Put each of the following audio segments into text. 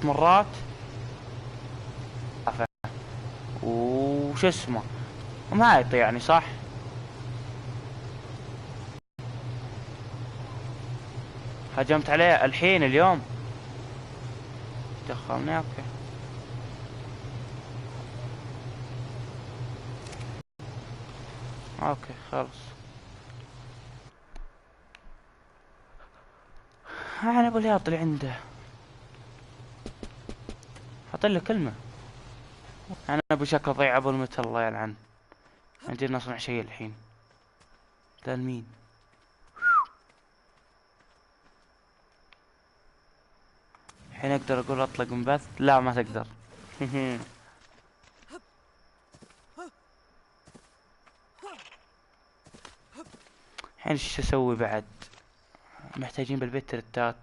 مرات. وش اسمه ومهايط يعني صح؟ هجمت عليه الحين اليوم دخلني. okay okay خلص. انا ابو الياط اللي عنده حط له كلمة. انا ابو شكل ضيع ابو المتل الله يلعن. عندنا نصنع شيء الحين. ذا مين؟ الحين اقدر اقول اطلق من بث؟ لا ما تقدر. الحين ايش اسوي بعد؟ محتاجين بالبيت ترتات،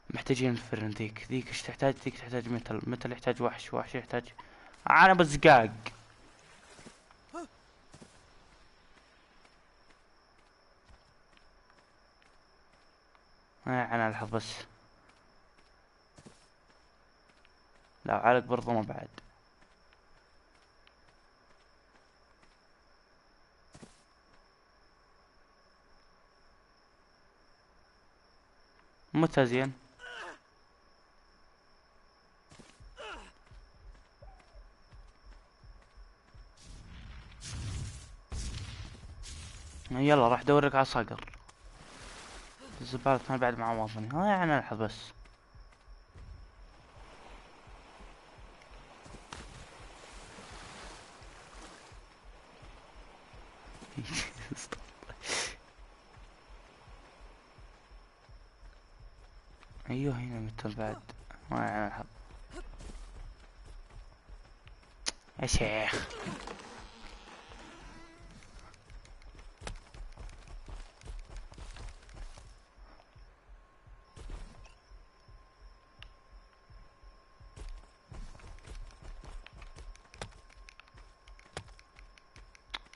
محتاجين الفرن. ذيك ايش تحتاج؟ ذيك تحتاج metal، metal يحتاج وحش، وحش يحتاج انا بزقاق. انا الحظ بس. لا علق برضو ما بعد. متى زين؟ يلا راح ادورك على صقر. الزبالة الثاني بعد ما عوضني. يعني الحظ بس. ايوه هنا مثل بعد ما يعني الحظ يا شيخ.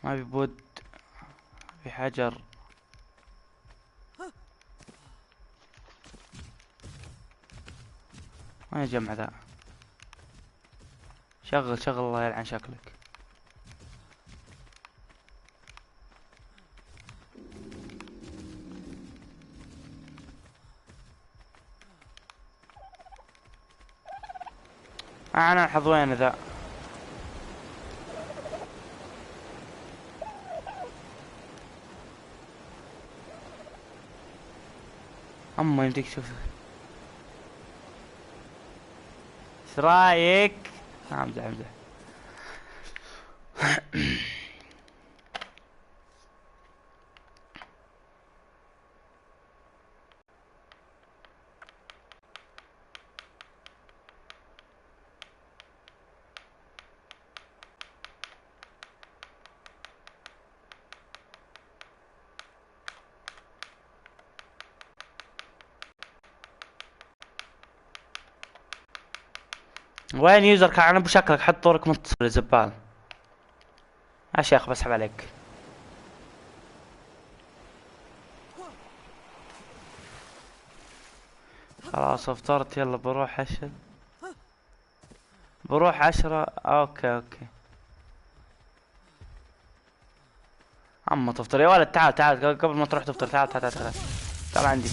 ما في بود، في حجر. ما يجمع ذا. شغل شغل الله يلعن شكلك. انا الحظ وين ذا؟ اما يمديك تشوف. ايش رايك؟ امزح امزح. وين يوزر كان ابو شكلك؟ حط دورك متصل يا زبال. يا شيخ بسحب عليك. خلاص افطرت، يلا بروح 10، بروح 10. okay okay. اما تفطر يا ولد، تعال تعال قبل ما تروح تفطر، تعال تعال تعال تعال عندي.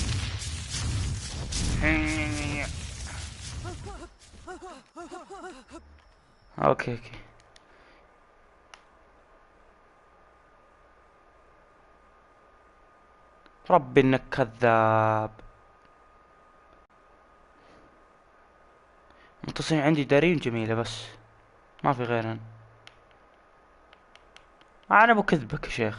okay okay. ربي انك كذاب. متصلين عندي دارين جميلة بس ما في غيرهن. انا ابو كذبك يا شيخ.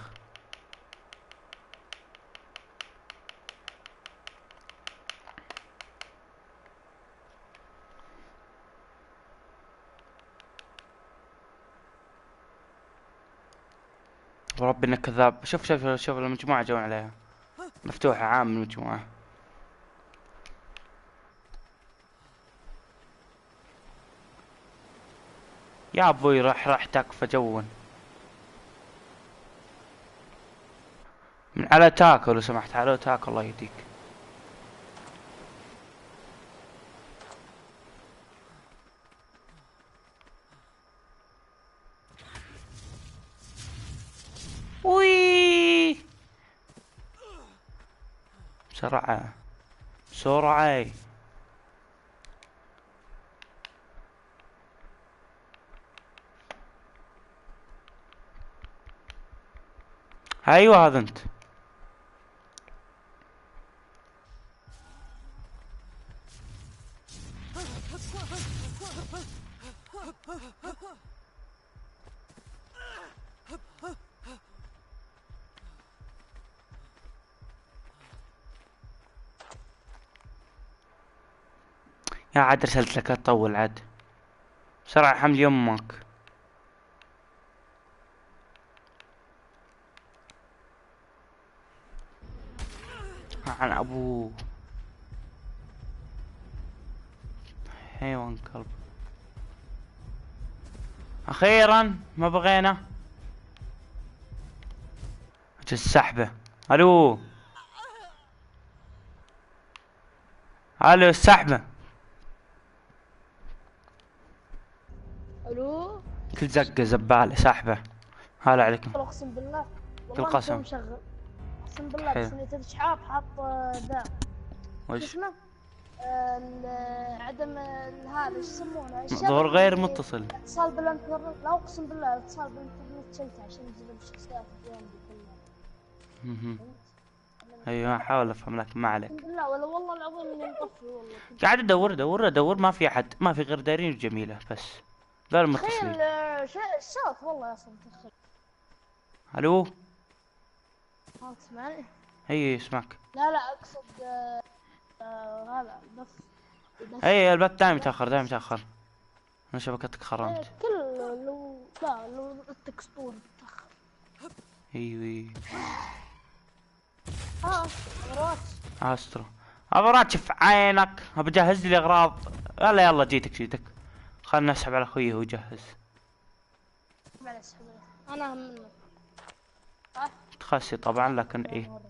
وربي انك كذاب. شوف شوف شوف المجموعة جون عليها مفتوحة عام المجموعة. يا ابوي راح راح تكفى جون من على تاكل لو سمحت، على تاكل الله يهديك. بسرعة بسرعة. ايوه هذا انت. يا عاد ارسلت لك، لا تطول عاد. بسرعة حمل يمك. عن ابوه حيوان كلب. اخيرا ما بغينا. السحبة. الو الو السحبة. الو كل زقة زبالة سحبة. هلا عليكم. اقسم بالله كل قسم مشغل، اقسم بالله. بس اني تدري حاط ذا وش اسمه؟ عدم هذا ايش يسمونه؟ ظهور غير متصل. اتصال بالانترنت. لا اقسم بالله اتصال بالانترنت شلته عشان ينزل الشخصيات اليوم كلها. ايوه احاول افهم لكن ما عليك. اقسم بالله ولا والله العظيم اني مطفي والله. قاعد ادور ادور ادور ما في احد، ما في غير دارين وجميلة بس. ذول المتصلين. تخيل الصوت والله اصلا تخيل. الو ها تسمعني؟ اي اسمعك. لا لا اقصد هذا البث. اي البث دايم يتاخر، دايم يتاخر. انا شبكتك خرمت. كل لو لا لو التكستور تاخر. ايوه استرو ابراتش في عينك. ابى اجهز لي اغراض. يلا يلا جيتك جيتك. خلنا نسحب على اخوي ويجهز. انا اهم منك. تخسي طبعا لكن ايه.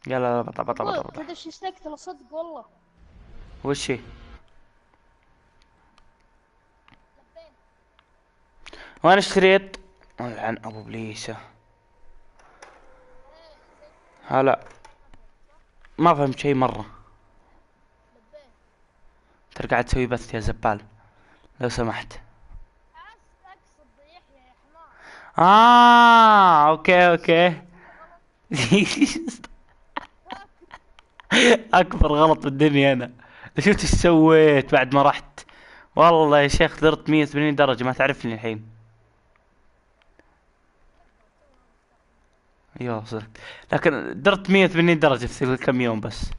يلا بطل بطل بطل. تدري ايش اشتقت له صدق والله؟ وش هي؟ وين الشريط؟ العن ابو بليسه. هلا ما فهمت شيء مرة. ترى قاعد تسوي بث يا زبال لو سمحت. okay okay. اكبر غلط بالدنيا انا. شفت ايش سويت بعد ما رحت؟ والله يا شيخ درت 180 درجة ما تعرفني الحين. ايوه صدق، لكن درت 180 درجة في كم يوم بس.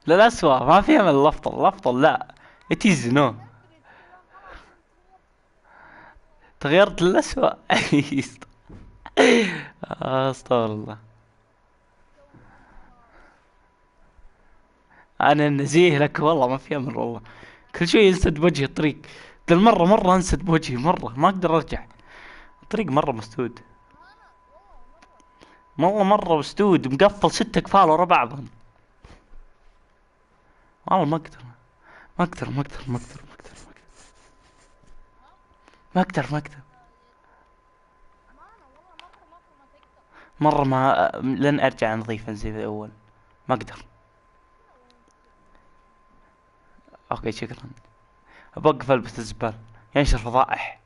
لا الأسوأ ما فيها من الأفضل، الأفضل لا it is no. تغيرت للأسوأ. استغفر الله. انا نزيه لك والله ما في امر والله. كل شوي ينسد بوجهي الطريق. ذا المرة مرة انسد بوجهي مرة ما اقدر ارجع. الطريق مرة مسدود. والله مرة مسدود مقفل 6 اقفال ورا بعضهم. والله ما اقدر ما اقدر ما اقدر ما اقدر ما اقدر ما اقدر ما اقدر مرة ما لن ارجع نظيفا زي الاول ما اقدر. okay شكرا. بوقف البس الزبال ينشر فضائح.